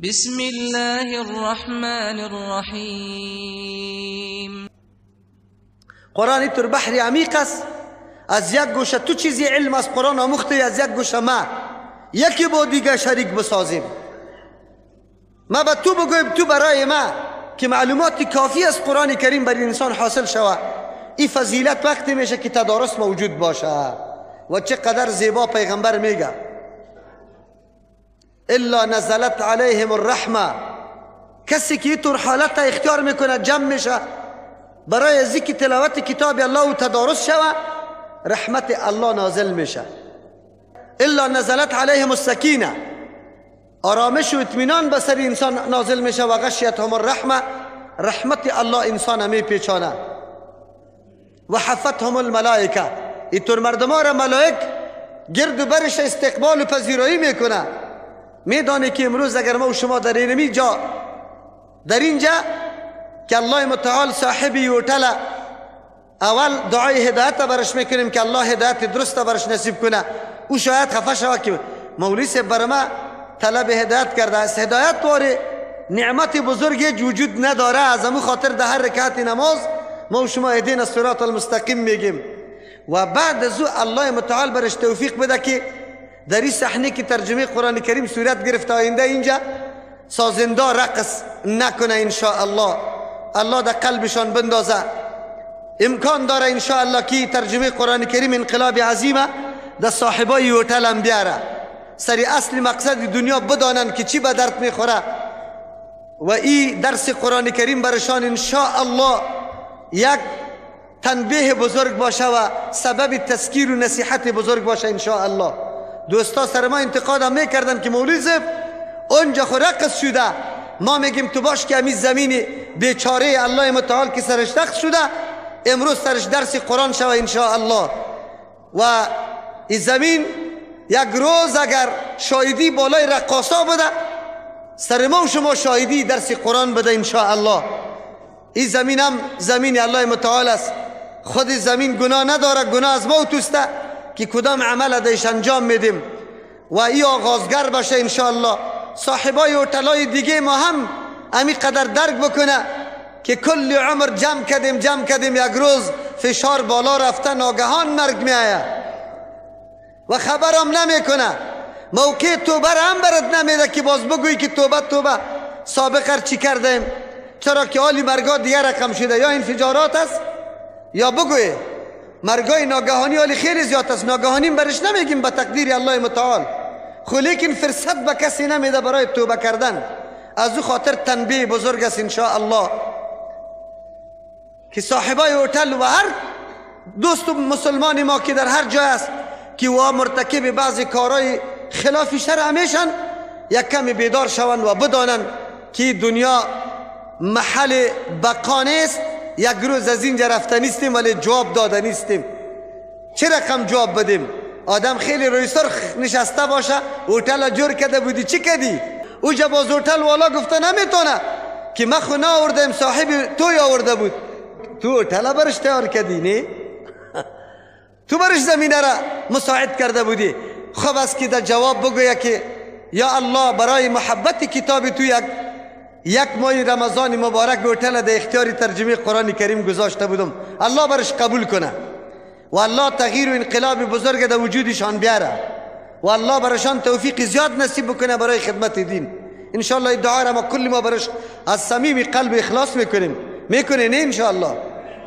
بسم الله الرحمن الرحیم. قرآن اینطور بحر عمیق است. از یک گوشه تو چیزی علم از قرآن آموخته، از یک گوشه ما یکی با دیگه شریک بسازیم. ما به تو بگویم تو برای ما که معلومات کافی از قرآن کریم برای انسان حاصل شود. این فضیلت وقتی میشه که تدارس موجود باشه. و چقدر زیبا پیغمبر میگه الا نزلت علیهم الرحمه. کسی که اینطور حالت اختیار میکنه، جمع میشه برای از اینکه تلاوت کتاب الله و تدارس شود، رحمت الله نازل میشه. الا نزلت علیهم السکینه، آرامش و اطمینان به سر انسان نازل میشه. و غشیتهم الرحمه، رحمت الله انسان میپیچانه. و حفتهم الملائکه، اینطور مردما را ملائک گرد و برش استقبال و پذیرایی میکنه. میدانه که امروز اگر ما و شما در اینمی جا، در اینجا که الله متعال صاحب هتل، اول دعای هدایت برش میکنیم که الله هدایت درست برش نصیب کنه. او شاید خفه شود که مولوی صاحب بر ما طلب هدایت کرده است. هدایت واره نعمت بزرگ وجود نداره. از امو خاطر در هر رکعت نماز ما و شما اهدینا الصراط المستقیم میگیم. و بعد از او الله متعال برش توفیق بده که در این صحنه که ترجمه قرآن کریم صورت گرفته آینده اینجا سازنده رقص نکنه ان شاء الله. الله در قلبشان بندازه. امکان داره ان شاء الله که ترجمه قرآن کریم انقلاب عظیمه در صاحبای هتل هم بیاره، سری اصل مقصد دنیا بدانن که چی به درد میخوره. و این درس قرآن کریم برشان ان شاء الله یک تنبیه بزرگ باشه و سبب تذکیر و نصیحت بزرگ باشه ان شاء الله. دوستا سر ما انتقاد هم میکردن که مولوی صاحب اونجا خو رقص شده. ما میگیم تو باش که همین زمین بیچاره الله متعال که سرش رقص شده، امروز سرش درس قرآن شوه ان شاء الله. و این زمین یک روز اگر شاهدی بالای رقاصا بده، سر ما و شما شاهدی درس قرآن بده ان شاء الله. این زمین هم زمین الله متعال است. خود زمین گناه نداره، گناه از ما و توسته که کدام عمل دیش انجام میدیم. و ای آغازگر باشه ان شاء الله. صاحبای هتلای دیگه ما هم امی قدر درک بکنه که کل عمر جمع کردیم جمع کردیم، یک روز فشار بالا رفته، ناگهان مرگ میآید و خبرم نمیکنه. موقع توبه را هم برات نمیده که باز بگویی که توبه توبه سابق چی کردیم. چرا که حالی مرگا دیگه رقم شده، یا انفجارات است یا بگوی مرگای ناگهانی حالی خیلی زیاد است. ناگهانی برش نمیگیم به تقدیر الله متعال، خو لیکن فرصت به کسی نمیده برای توبه کردن. از او خاطر تنبیه بزرگ است ان شاء الله که صاحبای هتل و هر دوست مسلمان ما که در هر جای است که وا مرتکب بعضی کارهای خلاف شرع میشن، یک کمی بیدار شوند و بدانند که دنیا محل بقا نیست. یک روز از اینجا رفته نیستیم ولی جواب داده نیستیم. چه رقم جواب بدیم؟ آدم خیلی روی سرخ نشسته باشه، هتل جور کرده بودی چی کردی؟ اوجا باز هتل والا گفته نمیتونه که من خو نآوردم، صاحب توی آورده بود. تو هتل برش تیار کردی نه؟ تو برش زمینه را مساعد کرده بودی. خوب است که در جواب بگویه که یا الله برای محبت کتاب تو یک ماه رمضان مبارک هتل در اختیار ترجمه قرآن کریم گذاشته بودم، الله برش قبول کنه و الله تغییر و انقلاب بزرگ در وجودشان بیاره و الله برشان توفیق زیاد نصیب بکنه برای خدمت دین. ان شاء الله دعا را ما کل ما برش از صمیم قلب اخلاص میکنیم. میکنه نه ان شاء الله؟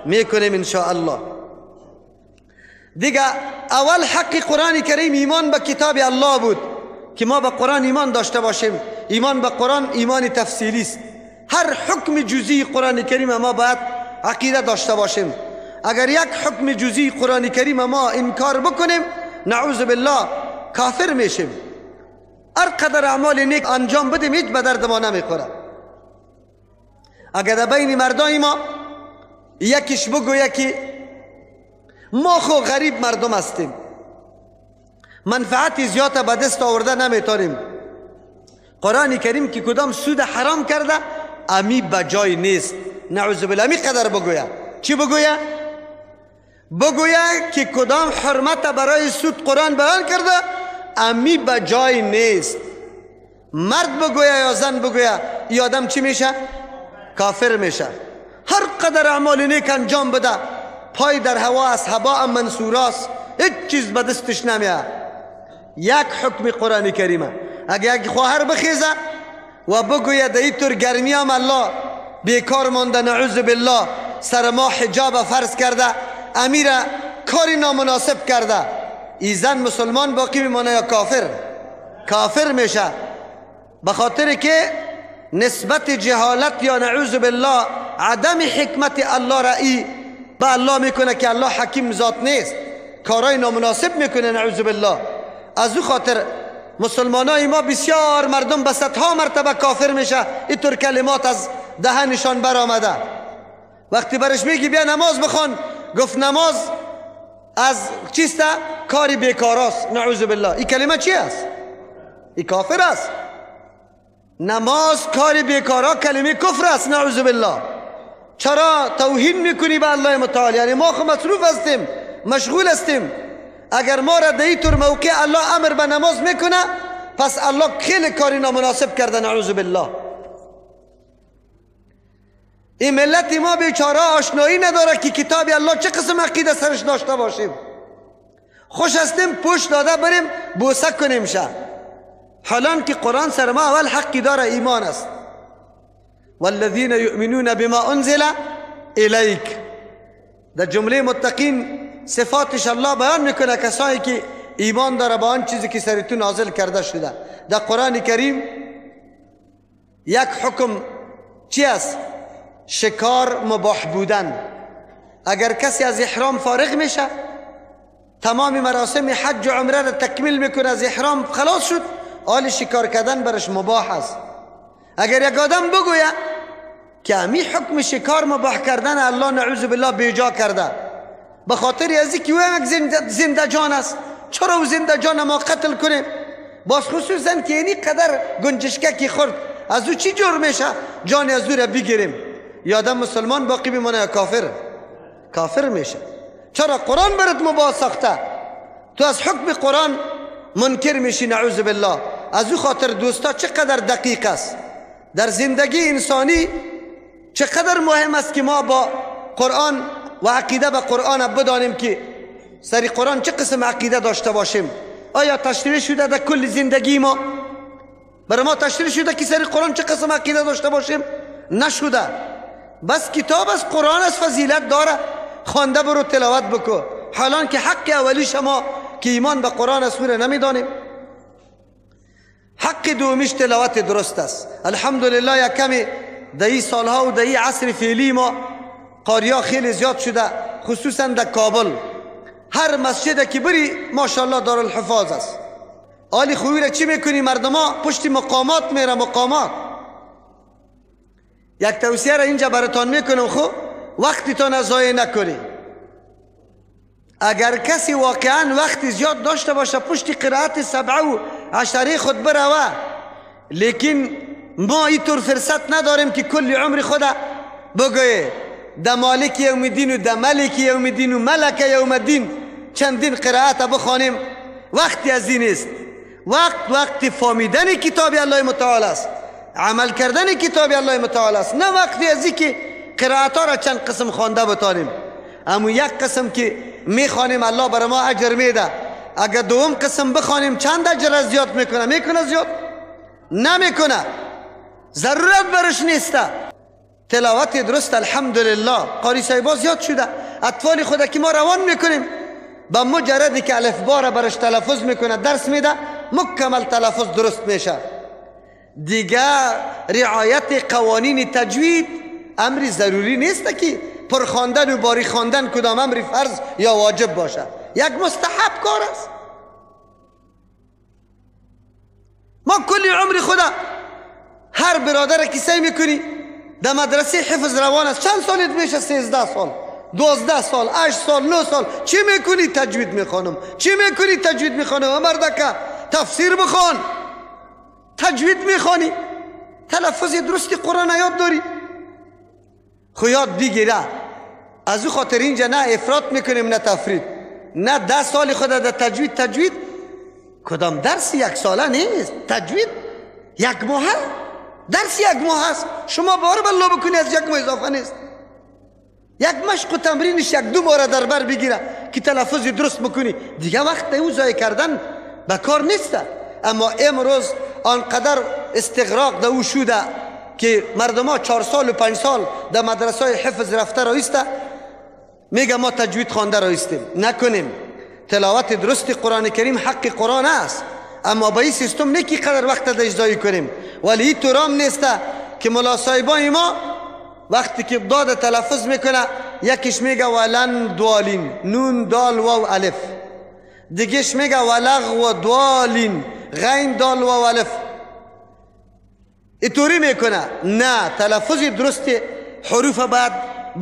میکنیم ان شاء الله. دیگه اول حق قرآن کریم ایمان به کتاب الله بود که ما به قرآن ایمان داشته باشیم. ایمان به قرآن ایمان تفصیلی است. هر حکم جزئی قرآن کریم ما باید عقیده داشته باشیم. اگر یک حکم جزئی قرآن کریم ما انکار بکنیم، نعوذ بالله کافر میشیم. هر قدر اعمال نیک انجام بدیم هیچ به درد ما نمیخوره. اگر در بین مردای ما یکیش بگویه که ما خو غریب مردم هستیم، منفعت زیاد به دست آورده نمیتونیم، قرآن کریم که کدام سود حرام کرده امی بجای نیست، نعوذ بالله. امی قدر بگویه چی بگویه؟ بگویه که کدام حرمت برای سود قرآن بیان کرده امی بجای نیست. مرد بگویه یا زن بگویه، ای آدم چی میشه؟ کافر میشه. هر قدر اعمال نیک انجام بده، پای در هوا از هباء منثوراست، هیچ چیز به دستش نمیاد. یک حکم قرآن کریمه. اگه یک خواهر بخیزه و بگویه در اینطور گرمی هم الله بیکار مانده، نعوذ بالله، سر ما حجاب فرض کرده، امیر کاری نامناسب کرده، ای زن مسلمان باقی میمانه یا کافر؟ کافر میشه. به خاطر که نسبت جهالت یا نعوذ بالله عدم حکمت الله را ای به الله میکنه که الله حکیم ذات نیست، کارای نامناسب میکنه نعوذ بالله. از او خاطر مسلمانای ما بسیار مردم به صدها مرتبه کافر میشه، اینطور کلمات از دهنشان برآمده. وقتی برش میگی بیا نماز بخوان، گفت نماز از چیست؟ کاری بیکاراست نعوذ بالله. این کلمه چی است؟ این کافر است. نماز کاری بیکارا کلمه کفر است نعوذ بالله. چرا توهین میکنی به الله متعال؟ یعنی ما خو مصروف هستیم، مشغول هستیم. اگر ما را در اینطور موقع الله امر به نماز میکنه، پس الله خیلی کاری نامناسب کرده نعوذ بالله. این ملت ما بیچاره آشنایی نداره که کتاب الله چه قسم عقیده سرش داشته باشیم. خوش هستیم پشت داده بریم بوسه کنیم شه، حالان که قرآن سر ما اول حقی داره، ایمان است. والذین یؤمنون بما انزل الیک، در جمله متقین صفاتش الله بیان میکنه، کسایی که ایمان داره با آن چیزی که سرتون نازل کرده شده. در قرآن کریم یک حکم چی است؟ شکار مباح بودن. اگر کسی از احرام فارغ میشه، تمام مراسم حج و عمره را تکمیل میکنه، از احرام خلاص شد، آل شکار کردن برش مباح است. اگر یک آدم بگویه که امی حکم شکار مباح کردن الله نعوذ بالله بیجا کرده، به خاطر از اینکه او یک زنده جان است، چرا او زنده جان ما قتل کنیم؟ باز خصوصا که اینی قدر گنجشککی خورد، از او چی جور میشه جان از او را بگیریم؟ یا آدم مسلمان باقی بمانه یا کافر؟ کافر میشه. چرا؟ قرآن برات مباح ساخته، تو از حکم قرآن منکر میشی نعوذ بالله. از او خاطر دوستا چقدر دقیق است در زندگی انسانی، چقدر مهم است که ما با قرآن و عقیده به قرآن بدانیم که سری قرآن چه قسم عقیده داشته باشیم. آیا تشریح شده در کل زندگی ما؟ برای ما تشریح شده که سری قرآن چه قسم عقیده داشته باشیم؟ نشده. بس کتاب از قرآن از فضیلت داره، خوانده برو تلاوت بکو. حالان که حق اولی شما که ایمان به قرآن است نمیدانیم. حق دومیش تلاوت درست است. الحمدلله یک کمی در این سالها و در این عصر فعلی ما قاریا خیلی زیاد شده، خصوصا در کابل. هر مسجد که بری ماشاءالله دارالحفاظ است. آلی خویی را چی میکنی؟ مردما پشت مقامات میره، مقامات. یک توصیه را اینجا براتان میکنم، خب وقتتان ضایع نکنی. اگر کسی واقعا وقت زیاد داشته باشه پشت قرائت 7 و 10 خود بروه، لیکن ما اینطور فرصت نداریم که کل عمر خود بگویه ده مالک یوم الدین و ده ملک یوم الدین و ملک یوم الدین چندین قرائت بخوانیم. وقتی از این است. وقت فهمیدن کتاب الله متعال است، عمل کردن کتاب الله متعال است، نه وقتی از این که قرائت ها را چند قسم خوانده بتانیم. اما یک قسم که میخوانیم الله بر ما اجر میده، اگر دوم قسم بخوانیم چند اجر زیاد میکنه؟ میکنه زیاد؟ نمیکنه، ضرورت برش نیسته. تلاوت درست الحمدلله قاری صاحبا زیاد شده. اطفال خود که ما روان میکنیم با مجردی که الفبا را برش تلفظ میکنه درس میده، مکمل تلفظ درست میشه. دیگه رعایت قوانین تجوید امر ضروری نیست که پر خواندن و باری خواندن کدام امر فرض یا واجب باشه، یک مستحب کار است. ما کلی عمر خدا هر برادر که سعی میکنی در مدرسه حفظ روان است، چند سالت میشه؟ 13 سال، 12 سال، 8 سال، 9 سال. چی میکنی؟ تجوید میخوانم. چی میکنی؟ تجوید میخوانم. مردکه تفسیر بخوان، تجوید میخوانی، تلفظ درست قرآن یاد داری، خو یاد بگیره. از او خاطر اینجا نه افراط میکنیم نه تفرید، نه 10 سال خود در تجوید. تجوید کدام درس یک ساله نیست. تجوید یک ماه درس، یک ماه است. شما بار بالله بکنی از یک ماه اضافه نیست. یک مشق و تمرینش یک دو ماه در بر بگیره که تلفظ درست بکنی، دیگه وقت او ضایع کردن به کار نیست. اما امروز آنقدر استغراق در او شده که مردم ها 4 سال و 5 سال در مدرسه های حفظ رفته رایسته، میگه ما تجوید خوانده رایستیم. نکنیم. تلاوت درست قرآن کریم حق قرآن است، اما با این سیستم نه که قدر وقت در ضایع کنیم. ولی این تورام نیست که ملا صاحبای ما وقتی که داد تلفظ میکنه، یکیش میگه ولن دوالین، نون دال واو الف، دیگهش میگه ولغ و دوالین، غین دال واو الف، اینطوری میکنه. نه، تلفظ درست حروف باید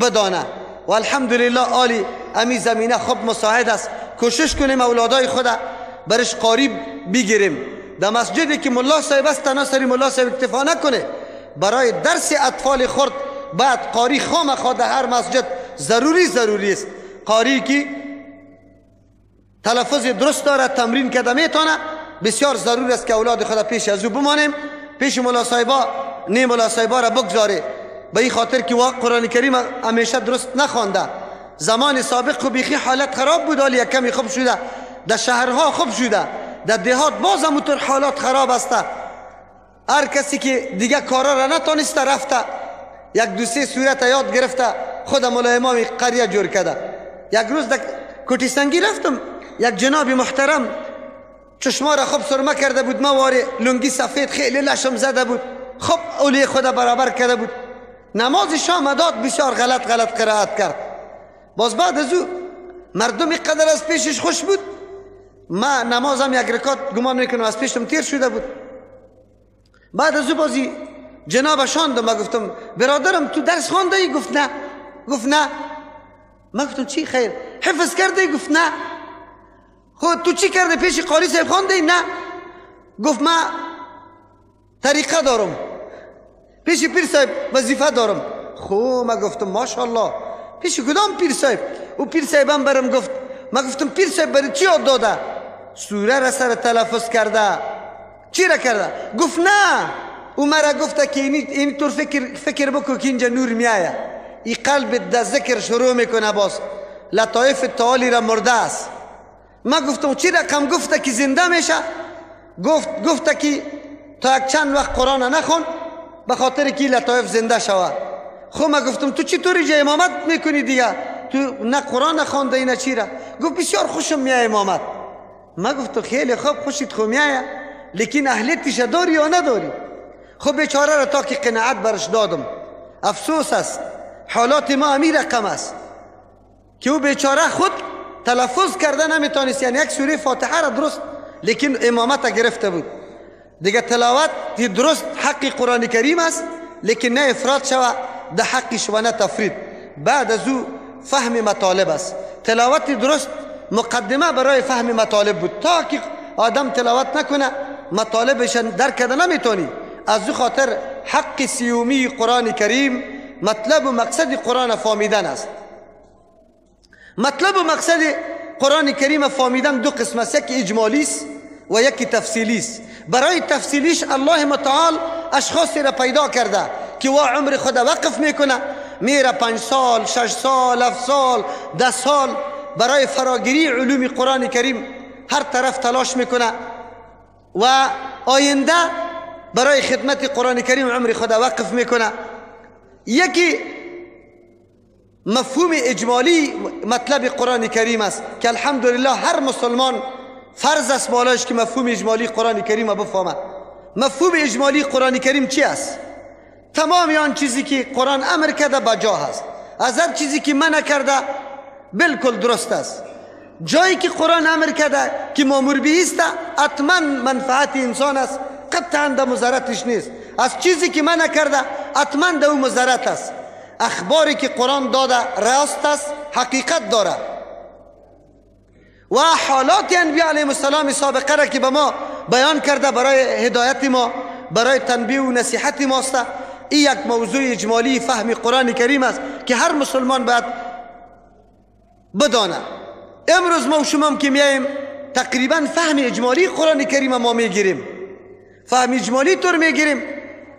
بدانه. و الحمدلله عالی امی زمینه خوب مساعد است. کوشش کنیم اولادای خود برش قاری بگیریم. در مسجدی که ملا صاحب است تنها سری ملا صاحب اکتفا نکنه، برای درس اطفال خرد بعد قاری خامخا در هر مسجد ضروری است. قاری که تلفظ درست داره، تمرین کرده میتونه، بسیار ضرور است که اولاد خود پیش از او بمانیم، پیش ملا صاحبا نه ملا صاحبا را بگذاره، به این خاطر که قرآن کریم همیشه درست نخوانده. زمان سابق خب بیخی حالت خراب بود، حالی یک کمی خوب شده، در شهرها خوب شده، در دهات باز هم حالات خراب است. هر کسی که دیگه کارا را نتانسته رفته یک دو سه صورت یاد گرفته، خود ملا امام قریه جور کرده. یک روز در کوتیسنگی رفتم، یک جناب محترم چشما را خوب سرمه کرده بود، مواره لنگی سفید خیلی لشم زده بود، خوب اولی خود برابر کرده بود. نماز شام داد، بسیار غلط غلط قرائت کرد. باز بعد از او مردم قدر از پیشش خوش بود، ما نمازم یک رکعت گمان میکنم از پیشم تیر شده بود. بعد از او بازی جناب شاندم، ما گفتم برادرم تو درس خوانده ای؟ گفت نه. گفت نه. ما گفتم چی خیر؟ حفظ کرده ای؟ گفت نه. خب تو چی کرده پیش قاری صاحب خوانده ای؟ نه. گفت ما طریقه دارم، پیش پیر صاحب وظیفه دارم. خب ما گفتم ماشاءالله، پیش کدام پیر صاحب؟ او پیر صاحبم برم گفت. ما گفتم پیر صاحب برای چی یاد داده؟ سوره را سر تلفظ کرده، چی را کرده؟ گفت نه، او مرا گفته که این طور فکر بکن که اینجا نور میایه، این قلب در ذکر شروع میکنه، باز لطایف تعالی را مرده است. ما گفتم چی رقم گفته که زنده میشه؟ گفته که تا یک چند وقت قرآن نخون به خاطر که لطایف زنده شوه. خب ما گفتم تو چطوری جای امامت میکنی دیگه؟ تو نه قرآن نخوانده ای نه چی را؟ گفت بسیار خوشم میایه امامت. ما گفتم خیلی خوب، خوشت خو میایه، لیکن اهلیتش داری یا نداری؟ خب بیچاره را تا که قناعت برش دادم. افسوس است حالات ما امی رقم است که او بیچاره خود تلفظ کرده نمیتونست، یعنی یک سوره فاتحه را درست، لیکن امامت گرفته بود. دیگه تلاوت درست حق قرآن کریم است، لیکن نه افراط شوه ده حقش و نه تفرید. بعد از او فهم مطالب است. تلاوت درست مقدمه برای فهم مطالب بود. تا که آدم تلاوت نکنه مطالبش درک کرده نمیتونی. از او خاطر حق سیومی قرآن کریم مطلب و مقصد قرآن فهمیدن است. مطلب و مقصد قرآن کریم فهمیدن دو قسم است، یکی اجمالی است و یکی تفصیلی است. برای تفصیلیش الله متعال اشخاصی را پیدا کرده که وا عمر خود وقف میکنه، میره 5 سال، 6 سال، 7 سال، 10 سال برای فراگیری علوم قرآن کریم هر طرف تلاش میکنه و آینده برای خدمت قرآن کریم عمر خود وقف میکنه. یکی مفهوم اجمالی مطلب قرآن کریم است که الحمدلله هر مسلمان فرض است بالایش که مفهوم اجمالی قرآن کریم بفهمه. مفهوم اجمالی قرآن کریم چی است؟ تمام آن چیزی که قرآن امر کرده بجا هست، از هر چیزی که منع کرده بالکل درست است. جایی که قرآن امر کرده که مامور به است حتما منفعت انسان است، قطعا در مضرتش نیست. از چیزی که منع کرده حتما در او مضرت است. اخباری که قرآن داده راست است، حقیقت داره. و حالات انبیاء علیهم السلام سابقه را که به ما بیان کرده برای هدایت ما، برای تنبیه و نصیحت ماست. این یک موضوع اجمالی فهم قرآن کریم است که هر مسلمان باید بدانه. امروز ما و شما که میاییم تقریبا فهم اجمالی قرآن کریم ما میگیریم. فهم اجمالی طور میگیریم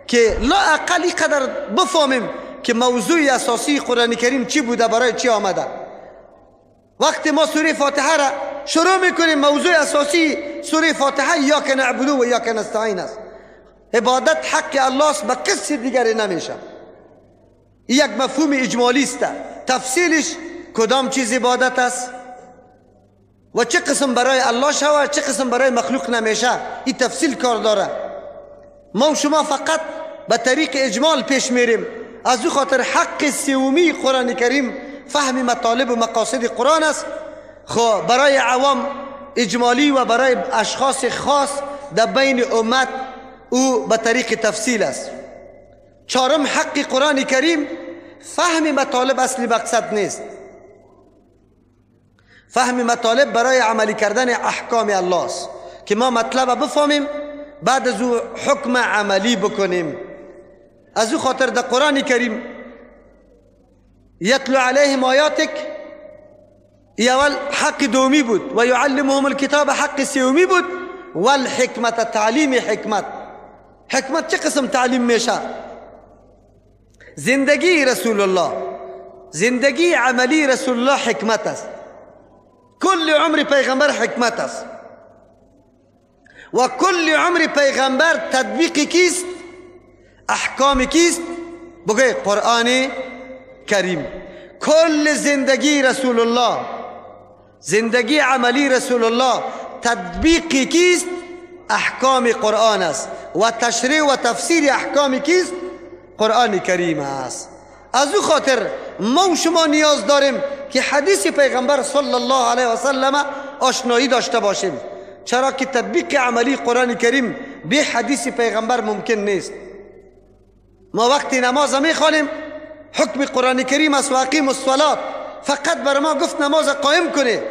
که لا اقل قدر بفهمیم که موضوع اساسی قرآن کریم چی بوده، برای چی آمده. وقتی ما سوره فاتحه را شروع میکنیم، موضوع اساسی سوره فاتحه ایاک نعبد و ایاک نستعین است. عبادت حق الله است، به کسی دیگری نمیشه. یک مفهوم اجمالی است. تفصیلش کدام چیز عبادت است و چه قسم برای الله شوه، چه قسم برای مخلوق نمیشه، این تفصیل کار داره. ما و شما فقط به طریق اجمال پیش میریم. از او خاطر حق سومی قرآن کریم فهم مطالب و مقاصد قرآن است. خب برای عوام اجمالی و برای اشخاص خاص در بین امت او به طریق تفصیل است. چهارم حق قرآن کریم فهم مطالب اصلی مقصد نیست. فهم مطالب برای عملی کردن احکام الله است که ما مطلب بفهمیم، بعد از او حکم عملی بکنیم. از او خاطر در قرآن کریم یتلو علیهم آیاتک اول حق دومی بود، و یعلمهم الکتاب حق سومی بود، والحکمت تعلیم حکمت. حکمت چه قسم تعلیم میشه؟ زندگی رسول الله، زندگی عملی رسول الله حکمت است. کل عمر پیغمبر حکمت است و کل عمر پیغمبر تطبیق کیست؟ احکام کیست؟ بگه قرآن کریم. کل زندگی رسول الله، زندگی عملی رسول الله تطبیق کیست؟ احکام قرآن است و تشریح و تفسیر احکام کیست؟ قرآن کریم است. از او خاطر ما و شما نیاز داریم که حدیث پیغمبر صلی الله علیه و سلم آشنایی داشته باشیم، چرا که تطبیق عملی قرآن کریم بی حدیث پیغمبر ممکن نیست. ما وقتی نماز میخوانیم حکم قرآن کریم است و اقیم الصلاة، فقط بر ما گفت نماز قائم کنه.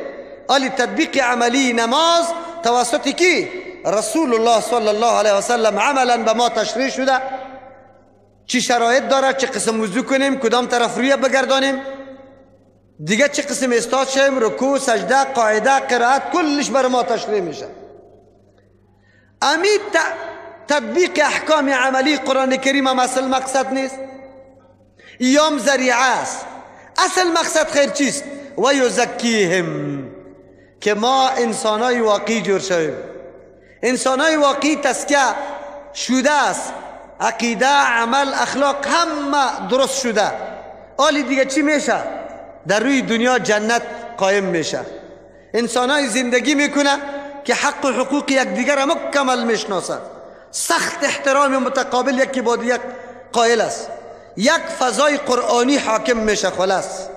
آلی تطبیق عملی نماز توسط کی؟ رسول الله صلی الله علیه و سلم عملا به ما تشریح شده چی شرایط داره، چه قسم وضو کنیم، کدام طرف روی بگردانیم، دیگه چه قسم استاد شیم، رکوع، سجده، قاعده، قرائت، کلش بر ما تشریح میشه. امی تطبیق احکام عملی قرآن کریم هم اصل مقصد نیست، یام ذریعه است. اصل مقصد خیر چیست؟ و یزکیهم، که ما انسانای واقعی جور شویم. انسانای واقعی تزکیه شده است، عقیده، عمل، اخلاق همه درست شده. آلی دیگه چی میشه؟ در روی دنیا جنت قایم میشه. انسانای زندگی میکنه که حق و حقوق یکدیگر را مکمل میشناسه، سخت احترام متقابل یکی با یک قائل است، یک فضای قرآنی حاکم میشه. خلاص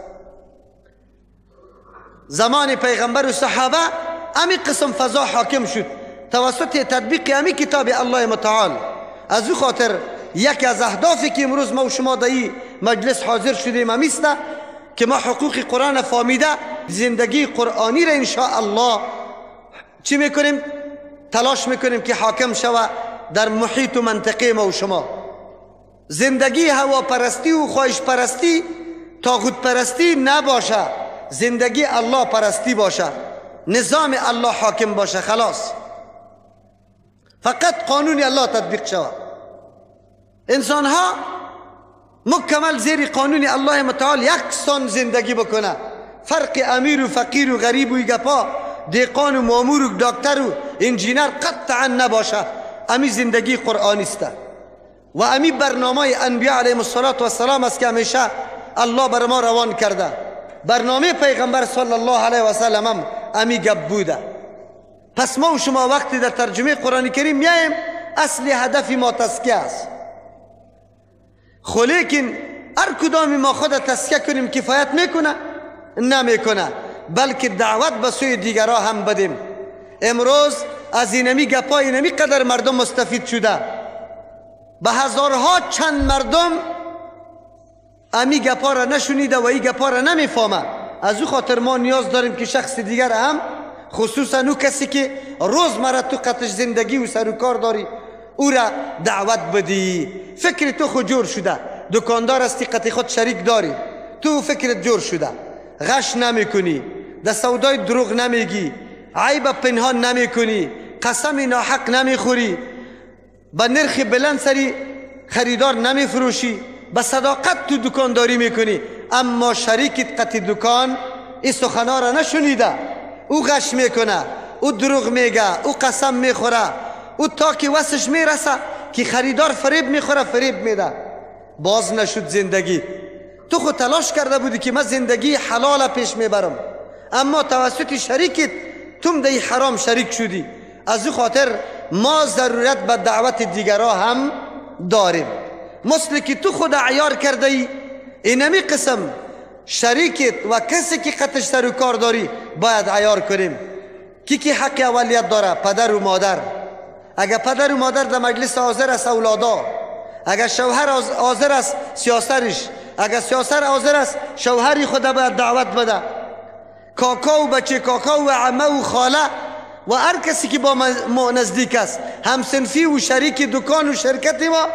زمان پیغمبر و صحابه امی قسم فضا حاکم شد توسط تطبیق امی کتاب الله متعال. از او خاطر یکی از اهدافی که امروز ما و شما در مجلس حاضر شدیم امیست که ما حقوق قرآن فهمیده زندگی قرآنی را انشاء الله چی میکنیم؟ تلاش میکنیم که حاکم شوه در محیط و منطقه ما و شما. زندگی هواپرستی و خواهش پرستی، طاغوت پرستی نباشه، زندگی الله پرستی باشه، نظام الله حاکم باشه. خلاص فقط قانون الله تطبیق شود. انسان ها مکمل زیر قانون الله متعال یکسان زندگی بکنه. فرق امیر و فقیر و غریب و گپا، دیقان و مامور و دکتر و انجینر قطعا نباشه. امی زندگی قرآنی است و امی برنامه انبیاء علیهم الصلاة والسلام است که همیشه الله بر ما روان کرده. برنامه پیغمبر صلی الله علیه و سلم هم امی گپ بوده. پس ما و شما وقتی در ترجمه قرآن کریم میایم اصل هدف ما تزکیه است. خو لیکن هر کدام ما خود تزکیه کنیم کفایت میکنه؟ نمیکنه، بلکه دعوت به سوی دیگرها هم بدیم. امروز از اینمی گپای اینمی قدر مردم مستفید شده، به هزارها چند مردم امی گپا را نشنیده و این گپا را نمیفهمه. از او خاطر ما نیاز داریم که شخص دیگر هم، خصوصا او کسی که روزمره تو قطش زندگی و سر و کار داری، او را دعوت بدی. فکر تو خود جور شده، دکاندار هستی، قطع خود شریک داری، تو فکرت جور شده، غش نمیکنی، در سودای دروغ نمیگی، عیب پنهان نمیکنی، قسم ناحق نمیخوری، به نرخ بلند سری خریدار نمیفروشی، به صداقت تو دکانداری میکنی، اما شریکت قطع دکان این سخنا را نشنیده، او غش میکنه، او دروغ میگه، او قسم میخوره، او تا که وسش میرسه که خریدار فریب میخوره، فریب میده. باز نشد زندگی. تو خود تلاش کرده بودی که من زندگی حلال پیش میبرم، اما توسط شریکت توم در حرام شریک شدی. از او خاطر ما ضرورت به دعوت دیگرها هم داریم. مثل که تو خود عیار کرده ای، اینمی قسم شریکت و کسی که قطش سر و کار داری باید عیار کنیم. کی حق اولیت داره؟ پدر و مادر. اگر پدر و مادر در مجلس حاضر است اولادا، اگر شوهر حاضر است سیاسرش، اگر سیاسر حاضر است شوهری خود باید دعوت بده، کاکا و بچه کاکا و عمه و خاله و هر کسی که با ما نزدیک است، هم صنفی و شریک دکان و شرکت ما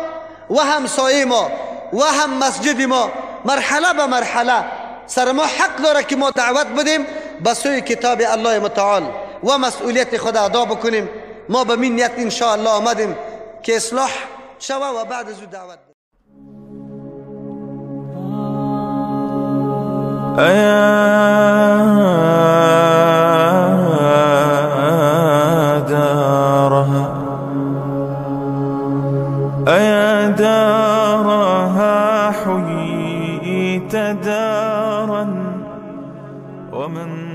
و همسایه ما و هم مسجد ما، مرحله به مرحله سر ما حق داره که ما دعوت بدیم به سوی کتاب الله متعال و مسئولیت خود ادا بکنیم. ما به این نیت انشاءالله آمدیم که اصلاح شوه و بعد از دعوت. أيا دارها حييت دارا ومن